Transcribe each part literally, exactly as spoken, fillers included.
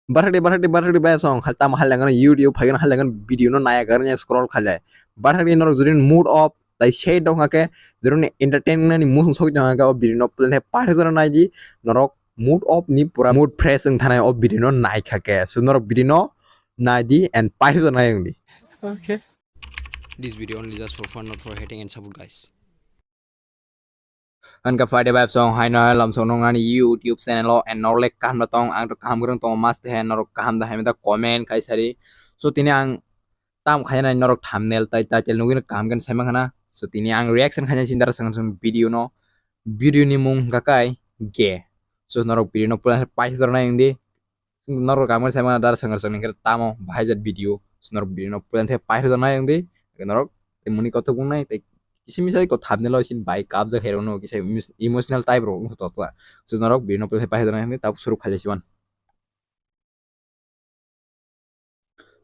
Barhadi, barhadi, barhadi bai song, hal tam hal langan YouTube, hagan hal langan video no naya garnya scroll khalai. Barhadi norok judin mood off, tai sei dong hake, juruni entertainment ni musung sok dong hake, o video no plan he pari jora nai di, norok mood off ni pura mood fresh wng thanai o video no nai khake. So norok video no nai di and pari jora nai wng di. Okay. This video only just for fun, not for hating and support, guys. Ang ka Friday Vibes song haino lom song nong ani YouTube channel o and norle kaham no tong ang to kaham grung tong mas te he norok kaham da hai meta comment khai sari. So tini ang tam khai nai norok thumbnail tai title nugui no kaham kan sai mankha na. So tini ang reaction khai nai sin dara song song video no, video ni mung hwnkha kai ge. So norok video no puila paisa jora nai wng di. Norok ang mani saimano dara sangar sangni khe tamo bahai jat video. Norok video no puila the paisa jora nai wng di. Norok tei muni kothok wngnai tei kisa misa ko thumbnail o sin bai kabjak hai rokno kisa emos-, emotional type rok wngkha to. So norok video no puila the paisa jora nai wng di, tabuk suru khailai siman.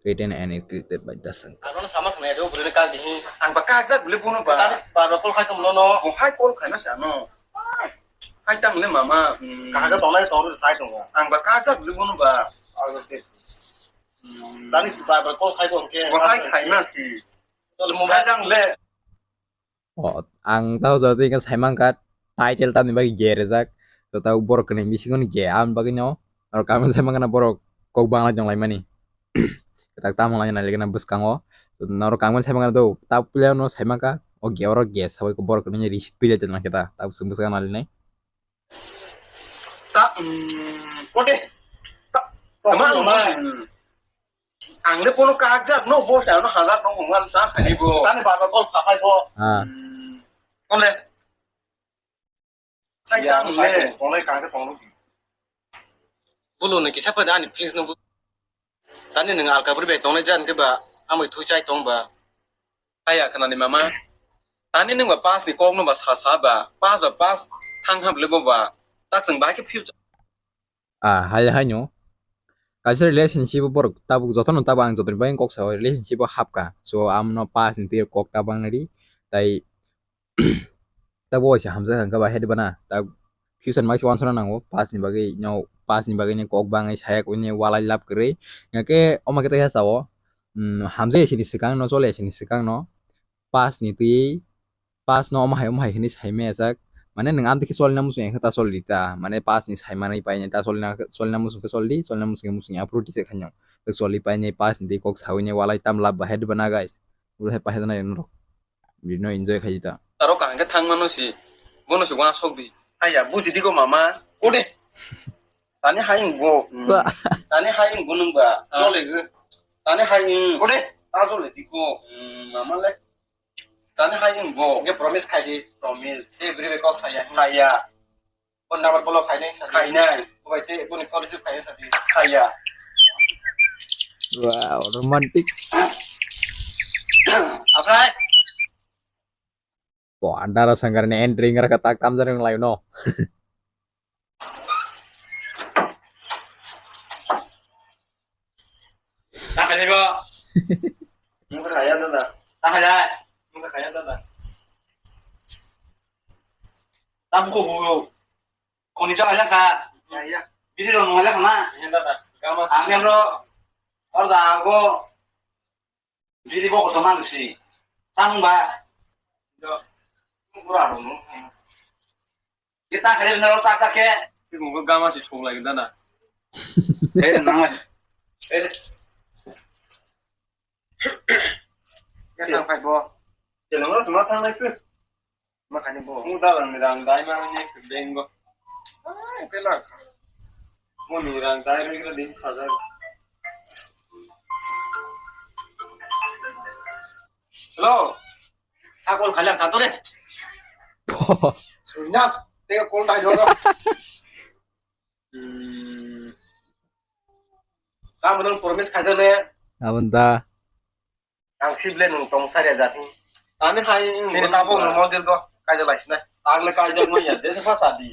Written and encrypted by Dasang. Ano sama khna do bwrwi kak dihi. Ang ba kak jak bwlwi bono ba. Tani ba ba call khai tongmano no. Bo hai call khai masa no. Hai tang le mama. Hmm. Kaha ka tongnai tong sai tongo. Ang ba kak jak bwlwi bono ba. Tani ba ba call khai tong ke. Bo hai khai ma si. Tole mobile dang le. O, ang tao jodi khe sai mankha title tamni bagwi ge rwjak. To tao borok kwnwi bisingo ni ge, aboni bagwi no norok kamo sai mankha na borok kok bangla tong lai mani. Tak tamo lai nai lekha na bwskango. Norok kamo sai mankha do, ta puila no sai mankha, o ge oro ge sabai borok kwnwi receipt twi lai tong khe ta, ta bwswng bwskango nai nai. Ta, mm, kote. Ta, tama, tama, tama. Ang le kono kajak no bo sa no hazar no ngal ta khani bo. Tani ba ba call kha khai bo. Ah. Hmm. Kole. Sai ya, tang sai le. Tong, tong le kang ke tong lo. Bulu ne kisa pa dani please no. Tani nang alka bri be tong le jan ke ba amoi thui chai tong ba. Haya khanani mama. Tani nwng ba pass ni kok no ba sa sa ba. Pass ba pass thang ham le bo ba. Tak chwng ba ke future. Ah, hai, hai no. Kaisa relationship o borok tabuk jotono tabuk ang jotoni bagwi kok sao relationship o hapka. So, amno pass ni twi kok ta bang nari. Tai tabuk waisa hamjak hwnkha ba head bana. Ta future mai wansana nango. Pass ni bagwi no, pass ni bagwi ni kok bangwi sayak wini walai lab kwrwi. Ngake oma khe ta sao. Hmm, hamjak sini swkang no, chole sini swkang no. Pass ni twi pass no omo hai, omo hai hinwi sai maya jak. Mane nwng amtwi khe cholina muchung ya khe ta choli ta. Mane pass ni sai manwi painai ta cholina, cholina muchung khe choli, cholina muchung khe muchung ya aphuru tise khainw. Tei choli painai pass ni twi kok sawi nai walai tam lab bahai dwbana guys. Ulo hai paisa nai norok. Bini no enjoy khai ta. Taro kaham khe thang mano si. Bono si wa sok di. Haya buji di go mama. Kode. Tani hai wng bo. Ba. Tani hai wng bo nwng ba. Ah. Chole go. Tani hai wng. Kode. Ta chole di go. Hmm, mama le. Tani hai wng bo. Nge promise khai di. Promise. Te bri be kok saya. Saya. Phone number block khai nai. Khai nai. Bai te phone call receive khai nai sa di. Saya. Wow, romantic. Aprai. Bo andara sanggar ni entry ngar ka tak tam jarang lai no. Takhai bo. Mungkha kaya dada. Takhai. Mungkha kaya dada. Tam ko bo. Koni cha kaya ka. Ya ya. Bini lo nungala kana. Ya dada. Kama. Ang yang lo. Or da go. Bini bo ko saman si. Tang ba. Do. Pura ro no. Kita kare na ro sa sa ke. Ti mo gama si song lai dana. Eh, nang. Eh. Ya tang kai bo. Te lo ma thang lai ku. Ma kani bo. Mu da lang dang dai ma ni beng bo. Ai, te la. Mo ni rang dai re din sa ja. Hello. Sa call khalang kha to re. Sunya, te call dai do. Hmm. Kamu nang promise khaja le. Abon da. Ang sible nung tong sare jati. Ani hai nini tabo nung model go kaja laisna. Ang le kaja mo ya de sa sadi.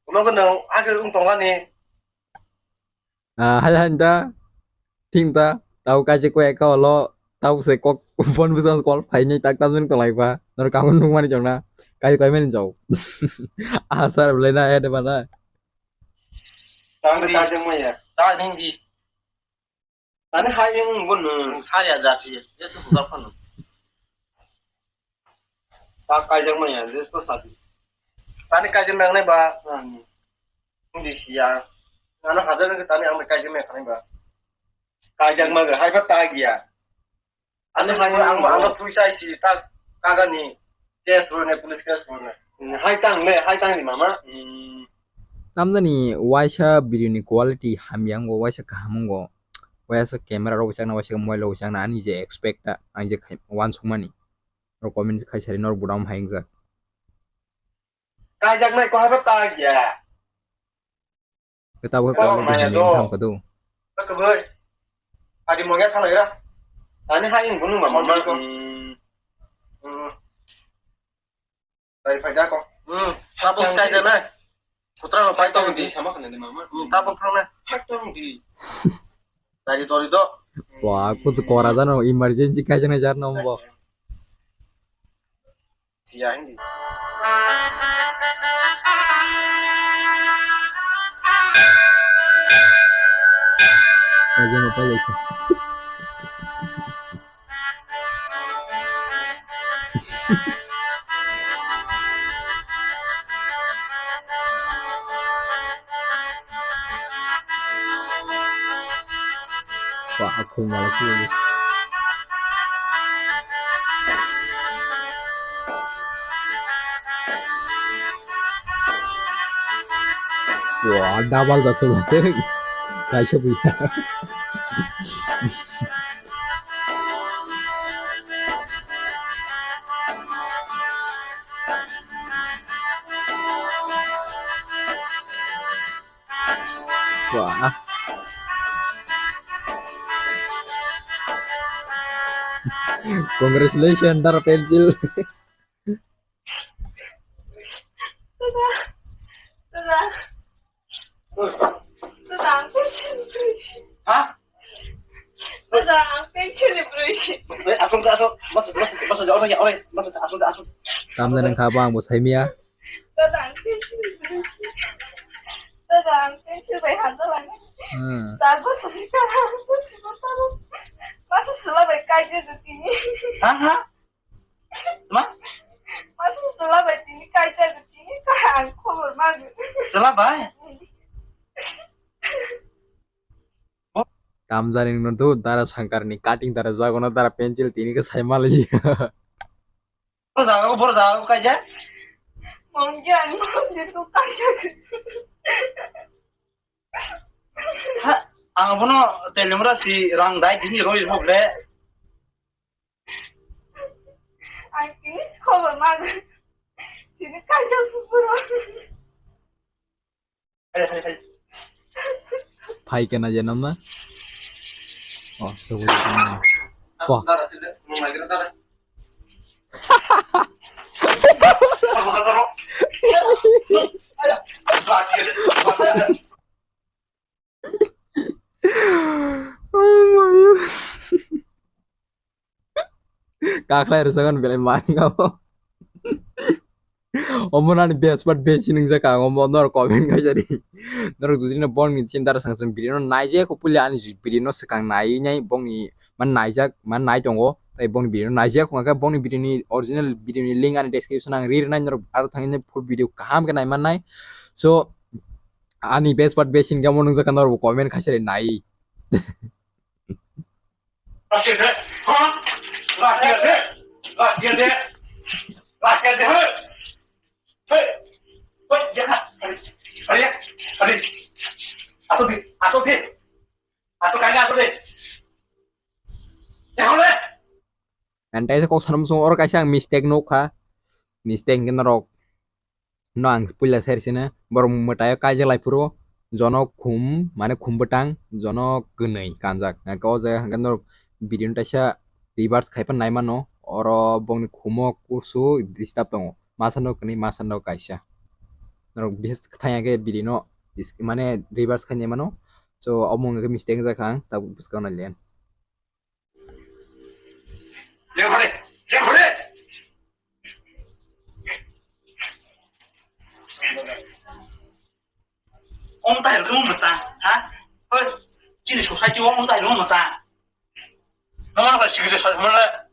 Uno ko nang age ung tong ani. Ah, hai hai da. Thing da. Tau kaja ko eka olo. Tau se kok phone busan call phai ni tak tam jeng tong lai ba. Nor kamu nung mani jong na. Kaja koi mani jong. Asar bele na ede bana. Tang de kaja mo ya. Ta ning di. Ani hai wng bo nwng. Saya jati, ya tu buka phano. Ta kaijak maya, je to sadi. Tani kaijak nangnai ba, hmm. Hindi siya. Ano hajar ke tani ang kaijak maya kanai ba. Kaijak maga, hai ba ta giya. Ani hai ang, ang, ang puisa si ta kagani case rune, police case rune. Hmm, hai tang le, hai tang ni mama. Hmm. Tamjani waisa video ni quality hamya wngo, waisa kaham wngo, waisa camera rok wisakna, waisa mobile rok wisakna, ani je expect ta, ang je khai-, wansukmani. Rok comment khai sari norok budam hai wngjak. Kaijaknai kohai ba ta ya. Keta bo Oh, quality maya hamya do. Wngkha do. Kaka bai. Adi mongya thalai ya. Ani hai wng bunu mama. Mama. Hmm. Hmm. Pai pai da ko. Hmm. Tapos kai jana. Putra no pai tong di. Sama kana di mama. Hmm. Tapos thang na. Pai tong di. Dari tori do. Wah, aku tuh kora jano emergency kai jana jar nombo. Siya hindi. Kai jana pai lagi. Wah, aku malas lagi. Wah, double jasa masuk. Kaisa punya. Wah. Congratulations, Dara Pencil. Dada, dada. Dada, ang pencil ni brwi si. Ha? Dada, ang pencil ni brwi si. Eh, asong ka, asong. Masuk, masuk, masuk, ore, ore, masuk, asong ka, asong. Tamda nang kha ba ang bo saimia. Dada, ang pencil ni brwi si. Dada, ang pencil bai handa lang. Hmm. Sabo sasi ka, sasi ka. Masa sela bai kai je tini. Ha, ha? Ma? Masa sela bai tini kaisa tini ka ang khobor ma. Sela bai? Tamjani no do Dara Shankar ni cutting Dara jago no Dara pencil tini ka sai mali. Boro jago, boro jago kaisa? Mongge ang mongge tu kaisa. Ha, ang bono telimra si rang dai tini roi hok le. Ang tini khobor ma. Tini kaisa pupuro. Hai, hai, hai. Phai kena je nam na? Oh, so. Wah. Oh my God. Kaklai rwchapmani belai man kha bo. Omo nani best part besi nungjak ang, omo norok comment khaisadi. Norok jodi no bongni chin Dara Shankar ni video no naijak kho puila ani video no swkang nai nai bongni man naijak, man nai tongo. Tai bongni video no naijak kho, hwnkhe bongni video ni original video ni link ani description ang ri rwnai, norok aro thangwi full video kaham khe nai mannai. So ani best part besi hwnkhe omo nungjak kha, norok comment khaisadi nai. Rasia de, ha? Rasia de, Rasia de, Rasia de, hei. Hei, hei, ya, hei, hei, hei. Aso di, aso di, aso kanya aso di. Ya, hole. Antai kok sanam song or kaisa ang mistake nukha, mistake hwnkhe norok. No ang puila ser sini borok mwtai o kaijak lai phuru jono khum mane khum bwtang jono kwnwi kanjak, hwnkhe o jaga hwnkhe norok video no taisa reverse khai phano nai mano, oro bongni khumo kursu disturb tongo, masa no kwnwi masa no kaisa, norok bises thang ya khe video no mane reverse khai nai mano, so omo wngkha khe mistake wngjakha ang tabuk bwskango nai le. Leng hore, leng hore. Om tai rung masa, ha? Hoi, chini society o om tai rung masa. Nono ka sigde sa mala.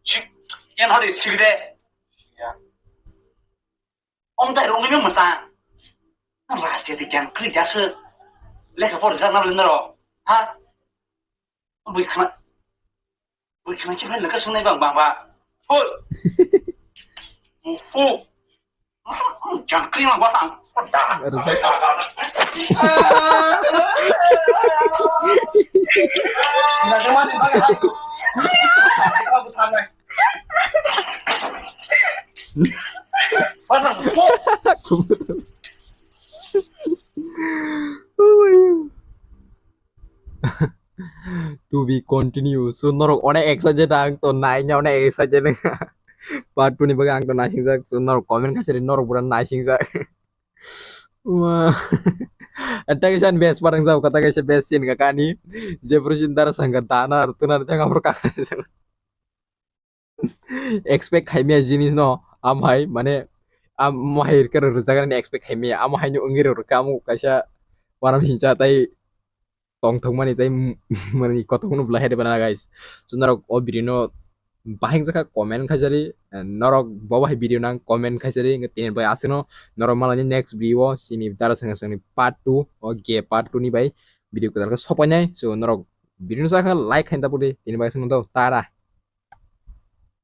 Sik yan hori sigde. Ya. Om tai rong mi masa. Raja di jan kri jasa. Lekha por jana lendaro. Ha? Bui khana. Bui khana khe lekha sunai bang bang ba. Hoi. Fu. Jan kri ma ba. Rijak. To be continue. So norok onek excited, ang to naina onek excited. Part two ni bagwi ang to naisingjak. So norok comment khaisari, norok bura naisingjak. Wah. Anta kaisa best parang jao, kata kaisa best scene ka kani. Jebro sin dara sangka dana ar tunar tanga bro ka. Expect khaimya jinis no, am hai, mane, am hai rwkhe rwjakrani expect khaimya, am hai no wngwi rwkha, amo kaisa waram sincha tai tongthokmani tai mani kothokno bwlai hai de bana, guys. So norok o video no bahai wngjakha comment khaisari, norok bo bahai video nang comment khaisari, tini bai aswkno norok malani next video o sini dara sanga sangni part two o ge part two ni bai video kwtal khe sopainai. So norok video no sakha like khaina tapudi, tini bai aswkno do tara.